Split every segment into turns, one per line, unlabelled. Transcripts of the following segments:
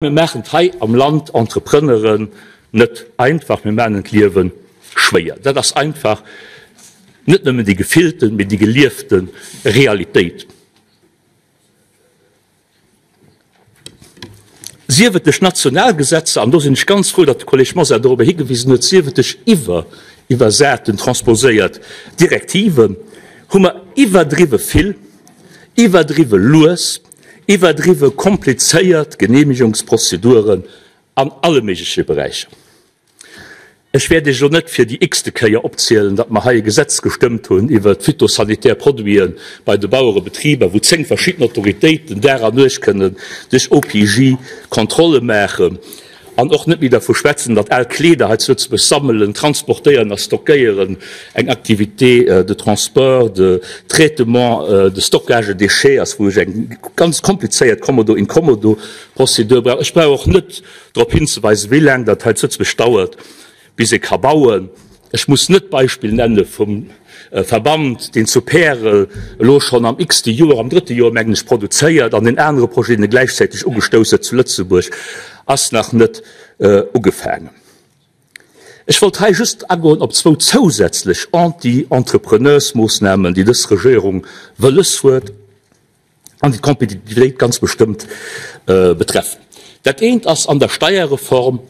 Mir maachen et hei am Land Entrepreneuren net einfach, mir maachen d'Liewe schwéier. Dat ass einfach net nëmmen déi gefillten, mee déi geliefte Realitéit. Sief et duerch national Gesetzer, an do sinn ech ganz frou, datt de Kolleg Mosar dorobber higewisen huet, sief et duerch iwwer iwwersaten, transposéiert Direktiven, hu mer iwwerdriwwe vill, iwwerdriwwe lues, iwwerdriwwe komplizéiert Genehmigungsprozeduren an alle méigleche Beräicher. Ech wäert Iech elo net fir déi x-te Kéier opzielen, datt mer hei e Gesetz gestëmmt hunn iwwert d'phytosanitär Produite bei de Bauerebetriber, wou 10 verschidden Autoritéiten Dag an Nuecht kënnen duerch OPJ Kontrolle maachen. An och net méi dervu schwätzen, datt al Kleeder hei zu Lëtzebuerg sammelen, transportéieren a stockéieren eng Activité de transport, de traitement, de stockage de déchets ass, wou ech eng ganz komplizéiert Commodo-incommodo-Prozedur brauch. Ech brauch och net drop hinzeweisen, wéi laang dat hei zu Lëtzebuerg dauert, bis ee ka bauen. Ech muss net d'Beispill nenne vum Verband, deen zu Pärel elo schonn am x-te Joer, am drëtte Joer mengen ech, produzéiert an deen anere Projet, deen e gläichzäiteg ugestouss huet zu Lëtzebuerg, ass nach net ugefaangen. Ech wollt hei just agoen op zwou zousätzlech Anti-Entrepreneursmoossnamen, déi dës Regierung wëlles huet. an déi d'Kompetitivitéit ganz bestëmmt betreffen. Dat eent ass, An der Steierreform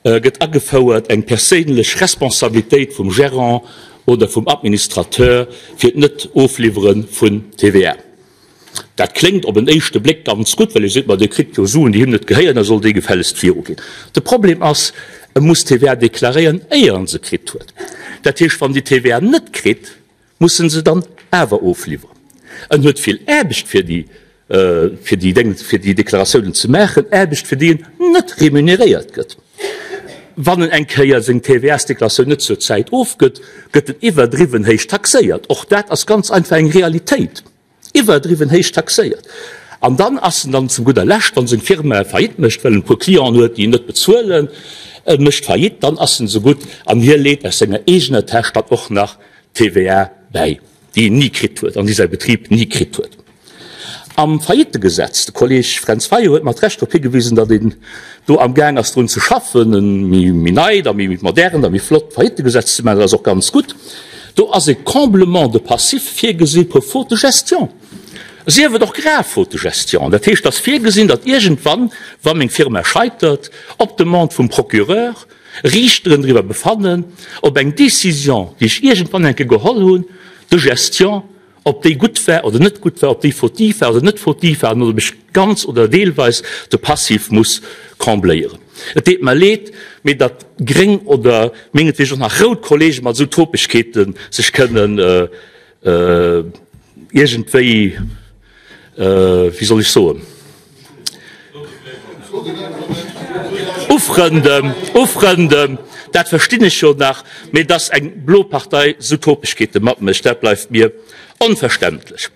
gëtt agefouert eng perséinlech Responsabilitéit vum Gérant oder vum Administrateur fir d'Net-Ofliwwere vun TVA. Dat kléngt op en éischte Bléck ganz gutt, well ee seet, ma dee kritt jo Suen, déi him net gehéieren, da soll dee gefällegst viruginn. De Problem ass, E muss d'TVA deklaréieren, éier en se kritt huet. Dat heescht, wann déi TVA net kritt, Muss en se dann awer ofliwweren. En huet vill Aarbecht fir déi fir déi Déng fir déi Deklaratiounen ze maachen, Aarbecht fir déi en net remuneréiert gëtt. Wann en eng Kéier seng TVA-s-Deklaratioun net zur Zäit ofgëtt, gëtt en iwwerdriwwen héich taxéiert. Och dat ass ganz einfach eng Realitéit. Iwwerdriwwen héich taxéiert. An dann ass en dann zum gudder Lescht, wann seng Firma Faillite mécht, well en e puer Clienten huet, déi en net bezuelen, e mécht Faillite, dann ass en esou gutt an hie leet aus senger eegener Täsch dann och nach TVA bäi, déi en ni kritt huet an déi säi Betrib ni kritt huet. Am Faillittegesetz, de Kolleg Fränz Fayot huet mat Recht drop higewisen, datt een do amgaang ass drun ze schaffen, e méi neit a méi modernt a méi flott Faillittegesetz ze maachen, dat ass och ganz gutt. Do ass e Comblement de passif virgesi pour faute de gestion, sief et och grave faute de gestion. Dat heescht, et ass virgesinn, datt iergendwann, wa meng Firma scheitert, op Demande vum Procureur, Riichteren driwwer befannen, ob eng Décision, déi ech iergendwann eng Kéier geholl hunn, de gestion, ob déi gutt war oder net gutt war, ob déi fautif war oder net fautif war an ob ech ganz oder deelweis de Passif muss combléieren. Et deet mer leed, mee datt gréng oder mengetwegen och nach rout Kollege mat esou Topegkeete sech kënnen iergendwéi, wéi soll ech soen, ufrënden, ufrënden, dat verstinn ech jo nach, mee dass eng blo Partei sou Topegkeete matmécht, dat bleift mir onverständlech.